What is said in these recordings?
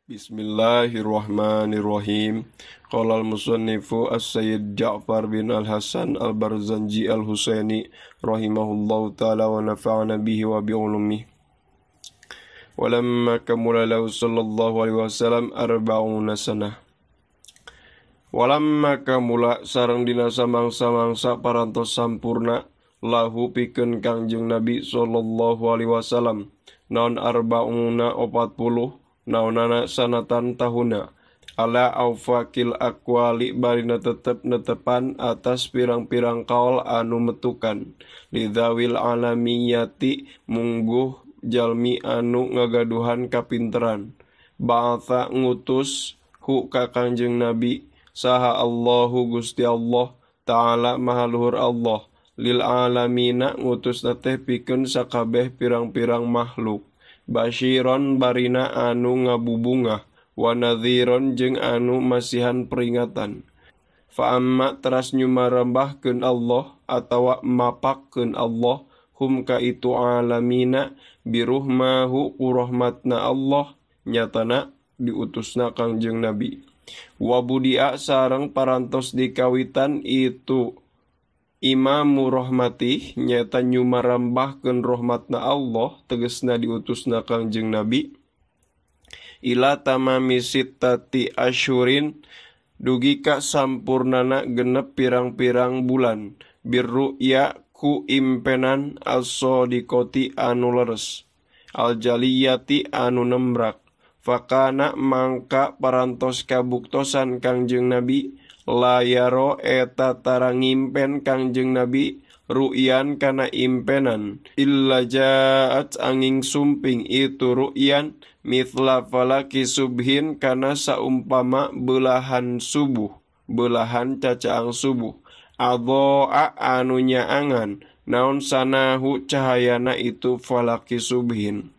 Bismillahirrahmanirrahim. Qala al-musannifu as-Sayyid Ja'far bin Al-Hasan Al-Barzanji Al-Husaini rahimahullahu ta'ala wa nafa'ana bihi wa bi'ulumihi. Walamma kamula lahu sallallahu alaihi wasallam arba'una sanah. Walamma kamula sareng dina samangsa-mangsa parantos sampurna lahu pikeun Kangjeng Nabi sallallahu alaihi wasallam naon arba'una 40 naonana sanatan tahuna ala aufakil aqwali barina tetep netepan atas pirang-pirang kaol anu metukan lidzawil alamiyati mungguh jalmi anu ngagaduhan kapinteran ba'atha ngutus hu ka Kangjeng Nabi saha Allahu Gusti Allah ta'ala maha luhur Allah lil alamina ngutus teh pikeun sakabeh pirang-pirang makhluk basyiron barina anu ngabubungah wa nadhiron jeung anu masihan peringatan fa amma teras nyumarembahkeun Allah atawa mapakkeun Allah hum ka itu alamina biruhmahu ku rahmatna Allah nyatana diutusna Kangjeng Nabi wa budia sareng parantos dikawitan itu imamu rahmatih nyata nyumarambahkeun rahmatna Allah tegesna diutusna Kangjeng Nabi ila tamami sittati asyurin dugi ka sampurnana genep pirang-pirang bulan birru'ya ku impenan as-sadiqati anu leres aljaliyati anu nembrak fakana mangka parantos kabuktosan Kangjeng Nabi layaro eta tara ngimpen Kangjeng Nabi ru'yan kana impenan illa ja'at angin sumping itu ru'yan mithla falaki subhin kana saumpama belahan subuh belahan cacaang subuh adho'a anu nyaangan naon sanahu cahayana itu falaki subhin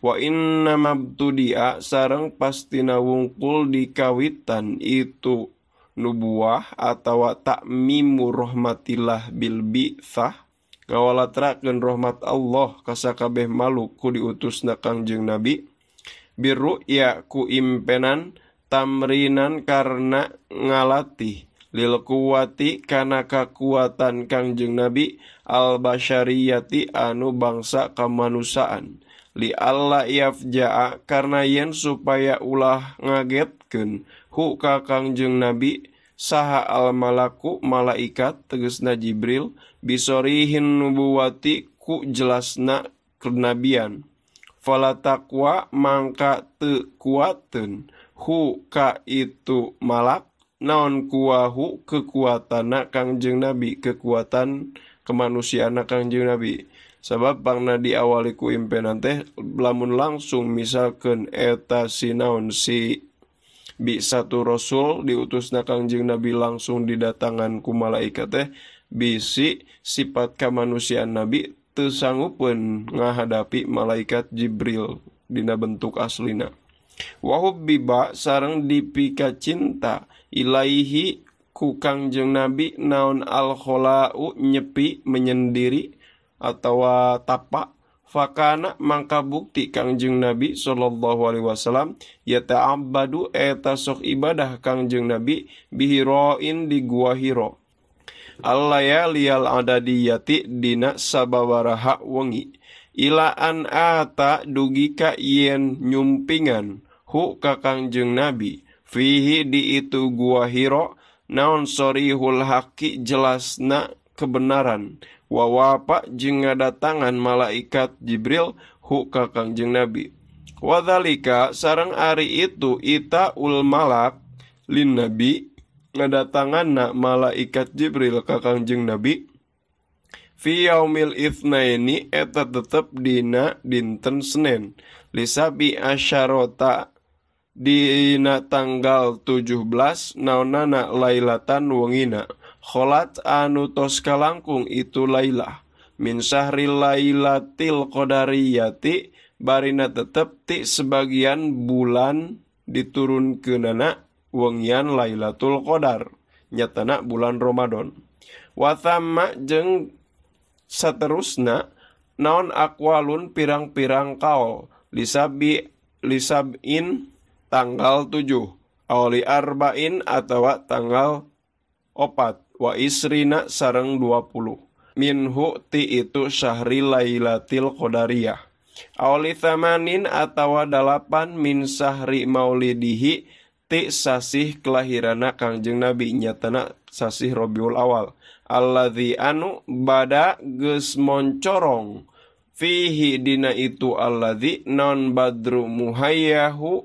wa inna mabtudia sareng pastina wungkul dikawitan itu nubuah atawa takmimu rahmatillah bil bi'tsah ngawalatrakeun rahmat Allah ka sakabeh makhluk ku diutusna Kangjeng Nabi birru'ya ku impenan tamrinan karena ngalatih lil kuwati kana kakuatan Kangjeng Nabi al basyariyati anu bangsa kamanusiaan li alla yafja'a karena yen supaya ulah ngagetkeun hu ka Kangjeng Nabi saha al malaku malaikat tegesna Jibril bisorihin nubuwati ku jelasna kenabian fala taqwa mangka teu kuateun hu ka itu malak naon kuahu kekuatanna Kangjeng Nabi kekuatan kemanusiaanna Kangjeng Nabi sabab pangna diawali ku impenan teh lamun langsung misalkeun eta si naon si bi satu rasul diutusna Kangjeng Nabi langsung didatangan ku malaikat teh bisi sifat kemanusiaan Nabi teu sanggupeun ngahadapi malaikat Jibril dina bentuk aslina wa hubbiba sareng dipika cinta ilaihi ku Kangjeng Nabi naon al khola'u nyepi menyendiri atawa tapak fakana mangka bukti Kangjeng Nabi sallallahu alaihi wasallam yata'abbadu eta sok ibadah Kangjeng Nabi bihiroin di gua Hiro allayaliyal adadiyati dina sababaraha wengi ilaan ata dugi ka yen nyumpingan hu ka Kangjeng Nabi fihi di itu gua Hiro naon sorihul haqi jelasna kebenaran wawapa jeung ngadatangan malaikat Jibril hu ka Kangjeng Nabi wadzalika sareng ari itu itaul malak lin nabi ngadatanganna malaikat Jibril ka Kangjeng Nabi fi yaumil itsnaini eta tetep dina dinten Senin lisabi asyarota dina tanggal 17 naonana lailatan wengina kholat anu tos kalangkung itu lailah min syahril lailatil qadariyati barina tetep ti sebagian bulan diturunkeunana wengian Lailatul Qadar nyatana bulan Ramadan wa thamma jeung saterusna naon aqwalun pirang-pirang kaol lisabin tanggal 7 awli arba'in atawa tanggal 4 wa isrina sareng 20 minhu ti itu syahri Lailatul Qadariyah awli thamanin atawa 8 min sahri maulidihi ti sasih kelahirana Kangjeng Nabi nyatana sasih Rabiul Awal alladzi anu bada geus moncorong fihi dina itu alladzi non badru muhayyahu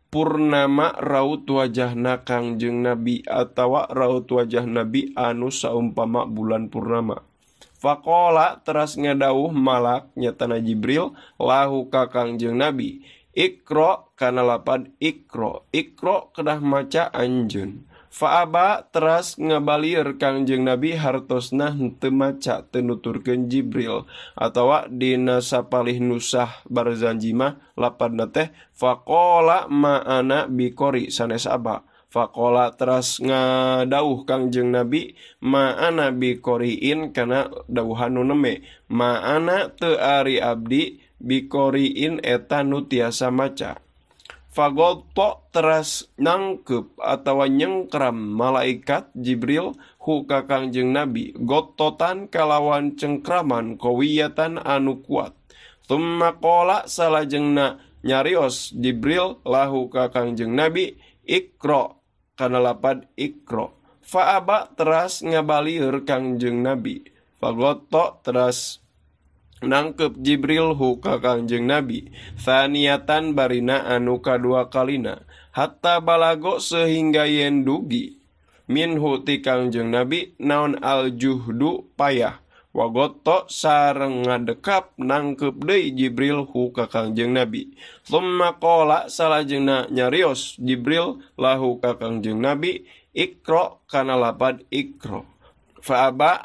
purnama raut wajahna Kangjeng Nabi atawa raut wajah Nabi anu saumpama bulan purnama. Faqala teras ngadauh malak nyatana Jibril lahu ka Kangjeng Nabi Iqra kana lapad Iqra Iqra kedah maca anjeun. Fa'aba teras ngabalieur Kangjeng Nabi hartosna henteu maca teu nuturkeun Jibril atawa dina sapalih nusah Barzanji mah lapadna teh faqala ma'ana biqori sanes aba. Faqala teras ngadauh Kangjeng Nabi ma'ana biqoriin kana dauhan nu neme ma'ana teu ari abdi biqoriin eta nu tiasa maca. Fagotto teras nangkep atawa nyengkram malaikat Jibril hu ka Kangjeng Nabi gottotan kalawan cengkraman kawiyatan anu kuat. Tsumma qala salajengna nyarios Jibril lahu ka Kangjeng Nabi Iqra kana lapad Iqra. Fa'aba teras ngabalieur Kangjeng Nabi. Fagotto teras nangkep Jibril hu ka Kangjeng Nabi thaniatan barina anu kadua kalina hatta balago sehingga yen dugi minhu ti Kangjeng Nabi naon aljuhdu payah wagoto sareng ngadekap nangkep deui Jibril hu ka Kangjeng Nabi. Tsumma qala salajengna nyarios Jibril lahu ka Kangjeng Nabi Iqra kana lapad Iqra. Fa'aba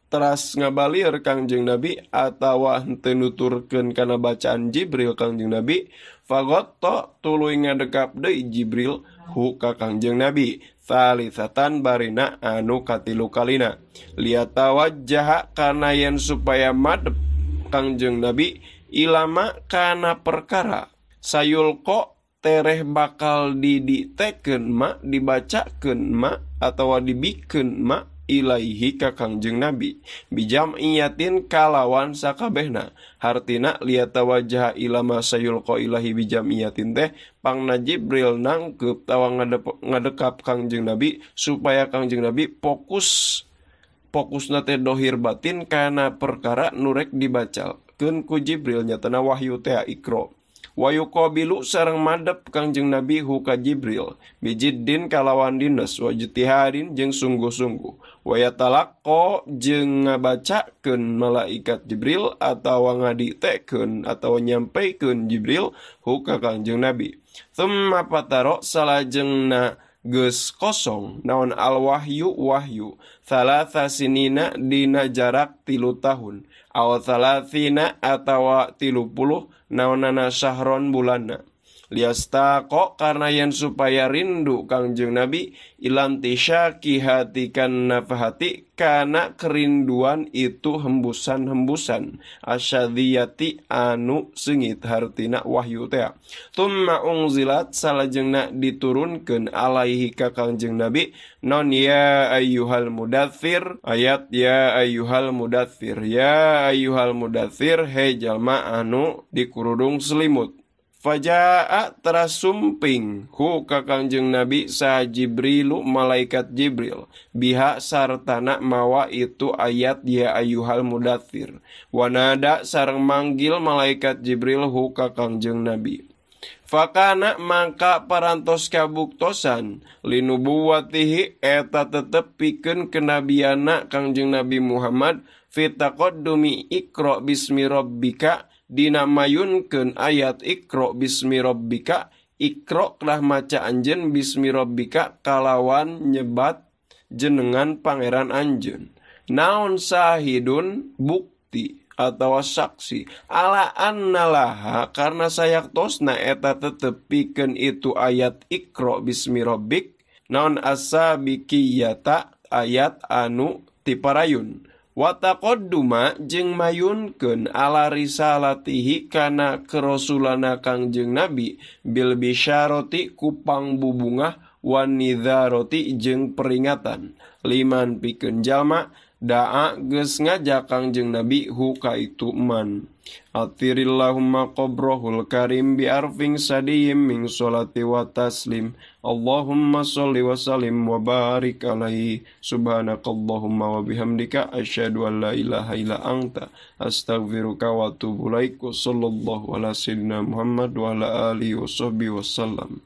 teras ngabalieur Kangjeng Nabi atawa henteu nuturkeun kana bacaan Jibril Kangjeng Nabi fagotto tuluy ngadekap deui Jibril hu ka Kangjeng Nabi thalithatan barina anu katilu kalina liyatawajjaha kana yen supaya madep Kangjeng Nabi ilama kana perkara sayulqa tereh bakal diditekeun ma dibacakeun ma atawa dibikeun ma ilaihi ka Kangjeng Nabi bijam'iyatin kalawan sakabehna hartina liyatawajjaha ilama sayulqa ilahi bijam'iyatin teh pangna Jibril nangkep tawa ngadekap Kangjeng Nabi supaya Kangjeng Nabi fokusna teh dohir batin kana perkara nurek dibacakeun ku Jibril nyatana wahyu teh Iqra. Wa yuqabilu sareng madep Kangjeng Nabi hu ka Jibril bijiddin kalawan dines wa ijtihadin jeung sungguh-sungguh wa yatalaqqa jeung ngabacakeun malaikat Jibril atawa ngaditekeun atawa nyampaikeun Jibril hu ka Kangjeng Nabi. Tsumma pataro salajengna geus kosong naon al wahyu wahyu thalatha sinina dina jarak 3 tahun aw thalathina atawa 30 naonana syahron bulanna liastaqo karena yen supaya rindu Kangjeng Nabi ilantisyaki hatikan nafahati kana kerinduan itu hembusan-hembusan asyadiyati anu sengit hartina wahyu teh. Tsumma unzilat salajengna diturunkeun alaihi ka Kangjeng Nabi non ya ayyuhal mudaththir ayat ya ayyuhal mudaththir ya ayyuhal mudaththir he jalma anu dikurudung selimut. Fajaa terasumping hu ka Kangjeng Nabi sa Jibrilu malaikat Jibril biha sartana mawa itu ayat ya ayyuhal mudaththir wanada sareng manggil malaikat Jibril hu ka Kangjeng Nabi. Fakana mangka parantos kabuktosan linubuwatihi eta tetep pikeun kenabiana Kangjeng Nabi Muhammad fi taqaddumi Iqra bismi rabbika dina mayunkeun ayat Iqra bismi rabbika Iqra lah maca anjeun bismi rabbika kalawan nyebat jenengan pangeran anjeun. Naon sahidun bukti atau saksi ala annalaha karena sayaktosna eta tetep pikeun itu ayat Iqra bismi rabbik naon asabikiyata ayat anu tiparayun. Wa taqadduma jeung mayunkeun ala risalatihi kana kerosulana Kangjeng Nabi bil bisyarati ku pangbubungah wan nidharati jeung peringatan liman pikeun jalma da'a geus ngajak Kangjeng Nabi hu ka itu man. Atirillahumma qabrahul karim bi arfin sadiyim min sholati wa taslim. Allahumma sholli wa sallim wa barik alaihi. Subhanakallahumma wa bihamdika asyhadu an la ilaha illa anta astaghfiruka wa atubu ilaik. Sallallahu ala sayyidina Muhammad wa ala alihi wa sahbihi wasallam.